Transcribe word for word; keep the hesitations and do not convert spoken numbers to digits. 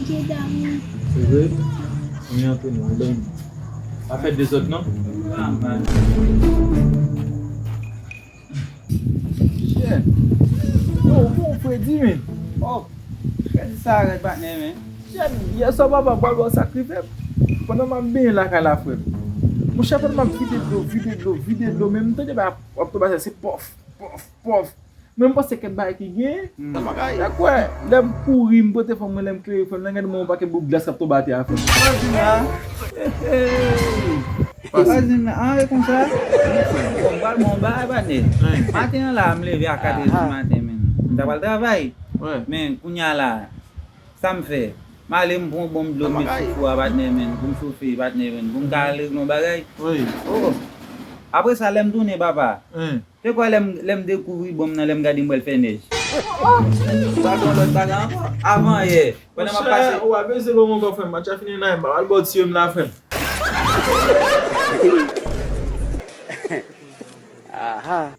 Se vre? Ann antre non, al dòmi. Pa fè dezòd non. Shit. Yo, bon, Fredi, men. Oh, Fredi sa rèd patnè, men. Shit, yè swa papa pral ba w sa k rive. Pandan m ap benyen lakay la, frè m. Monchè, pandan m ap vide dlo, vide dlo, vide dlo, men m tande bagay ap tonbe atè, se pòf, pòf, pòf. Mwen, m panse kèk bagay ki gen. Sa bagay. Dakò, lè m kouri, m pote fanm mwen, lè m klere fanm nan, gade mwen, yon pakèt bout glas k ap tonbe atè a, frè m. Vwazin la. Hey, hey. Vwazin la, an, e konsa? Bon, m pral ba w yon bagay, patnè. Maten an la, m leve a katrè di maten, men. M ta pral travay. Men, kounye a la, sa m fè? M ale, m pran yon bonm dlo, m met sou fou a, patnè, men. Pou m chofe, patnè, men. Pou m ka al regle yon bagay. Oh. Apre sa, lè m tounen, papa. Se kwè lè m, lè m dekouvri bonm nan, lè m gade m wè l fè nèj. Oh, oh. Sa gon lòt bagay ankò. Avan yè, pandan m ap pase. Monchè, ou pa bezwen ban m ankò, frè m. Match la fini la, m pa pral ba w tiye m la, frè m. Aha.